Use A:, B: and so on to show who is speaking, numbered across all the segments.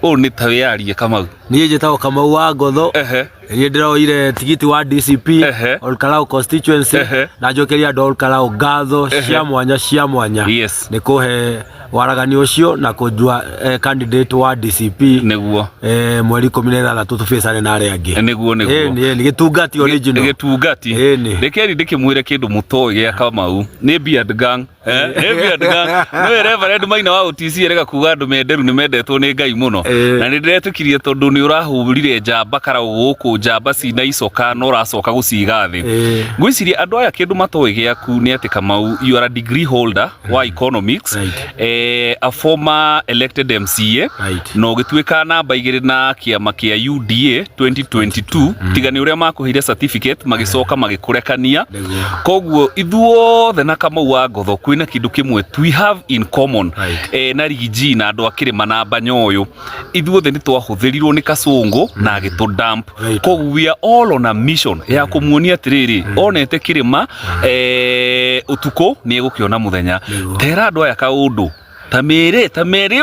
A: Ũũ nĩ ta wĩyarie, Kamau.
B: Niĩ njĩtagwo Kamau wa Ngotho. Niĩ ndĩroire tigiti wa DCP Olkalau constituency na njokeria andũ a Olkalau ngatho cia mwanya cia mwanya nĩ kũhe waragani ũcio na kũnjua candidate wa DCP mweri 16 tũbĩcane na arĩa angĩ.
A: Nĩguo.
B: Ĩni ĩni, gĩtungati original.
A: Gĩtungati.
B: Ĩni.
A: Rekeri ndĩkĩmwĩre kĩndũ mũtoĩ gĩa Kamau nĩ beard gang. Nĩ beard gang, nĩwe Reverend Maina wa OTC erega kuga andũ menderu nĩ mendetwo nĩ Ngai mũno. Na nĩ ndĩretĩkirie tondũ nĩ ũrahũrire njamba karau gũkũ, njamba cina icoka na ũracoka gũciga thĩ. Ngwĩciria andũ aya kĩndũ matoĩ gĩaku nĩ atĩ, Kamau, you are a degree holder wa economics, a former elected MCA, na ũgĩtuĩka namba 2 na kĩama kĩa UDA 2022, tiga nĩ ũrĩa makũheire certificate magĩcoka magĩkũrekania. Koguo ithuothe na Kamau wa Ngotho kwĩna kĩndũ kĩmwe we have in common. Na Rigiji na andũ a kĩrĩma na Banyoyo, ithuothe nĩ twahũthĩrirwo nĩ Kasũngũ na agĩtũ dump. Koguo we are all on a mission ya kũmuonia atĩrĩrĩ, onete kĩrĩma ũtukũ, nĩ egũkĩona mũthenya. Tera andũ aya kaũndũ, ta mĩrĩ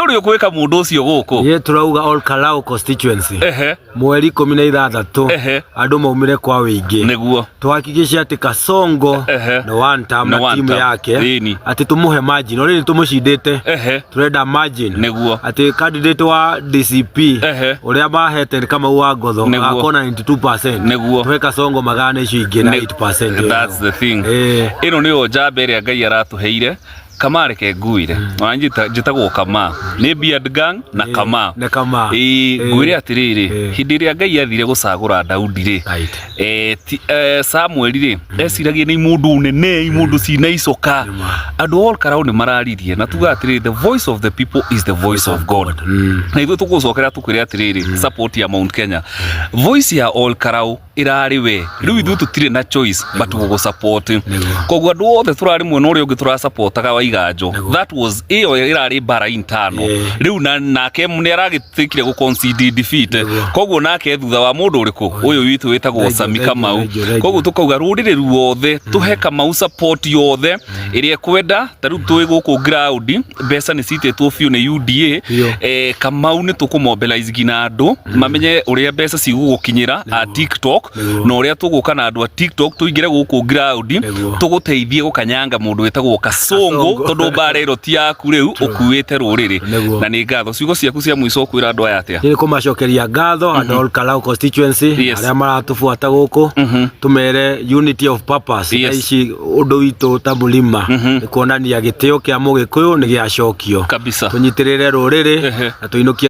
A: ũrĩa ũkwĩka mũndũ ũcio gũkũ.
B: Niĩ tũrauga Olkalau constituency mweri 16 andũ maumire kwa wĩingĩ, tuhakikishe atĩ Kasongo nĩ one term
A: Nĩ
B: na
A: one
B: timu
A: term.
B: yake, atĩ tũmũhe margin already tũmũcindĩte, turenda margin, atĩ candidate wa DCP ũrĩa mahete nĩ Kamau wa Ngotho, akona 92%, tũhe Kasongo magana icio ingĩ na 8%.
A: That's the thing. Ĩno nĩyo njamba ĩrĩa Ngai aratũheire. Kama, reke nguire ona njĩtagwo Kama, nĩ beard gang na Kama.
B: Na Kama.
A: Ĩĩ, ngwĩre atĩrĩrĩ, hĩndĩ ĩrĩa Ngai athire gũcagũra Daudi rĩ, Samueli rĩ, eciragia nĩ mũndũ nene, mũndũ cina icoka. Andũ a Olkarau nĩ mararirie na tuga atĩrĩrĩ, the voice of the people is the voice of God. Na ithuĩ tũgũcokera tũkwĩre atĩrĩrĩ, support ya Mount Kenya, voice ya Olkarau ĩrarĩ we. Rĩu ithuĩ tũtirĩ na choice but gũgũ support. Koguo andũ othe tũrarĩ mwena ũrĩa ũngĩ tũrasapotaga Waiganjo, that was ĩyo ĩrarĩ mbara intano. Rĩu na nake nĩ aragĩtĩkire gũ concede defeat. Koguo nake thutha wa mũndũ ũrĩkũ ũyũ witũ wĩtagwo
B: Thank you,
A: Sami
B: thank you,
A: Kamau.
B: thank you, thank you.
A: Koguo tũkauga rũrĩrĩ ruothe tũhe Kamau support yothe ĩrĩa ekwenda. Ta rĩu twĩ gũkũ ground, mbeca nĩ citĩtwo biũ nĩ UDA. Kamau nĩ tũkũmobilize nginya andũ mamenye ũrĩa mbeca cigũgũkinyĩra a TikTok, na ũrĩa tũgũka na andũ a TikTok tũingĩre gũkũ ground, tũgũteithie gũkanyanga mũndũ wĩtagwo Kasũngũ,
B: Kasongo.
A: tondũ mbara ĩno ti yaku, rĩu ũkuĩte rũrĩrĩ. Na nĩ ngatho. Ciugo ciaku cia mũico ũkwĩra andũ aya atĩa?
B: Nĩ kũmacokeria ngatho andũ a Olkalau constituency arĩa maratũbuata gũkũ, tũmere unity of purpose. Thaa ici ũndũ witũ ta mũlima nĩ kuonania gĩtĩo kĩa mũgĩkũyũ nĩ gĩacokio. Tũnyitĩrĩre rũrĩrĩ na tũinũkie.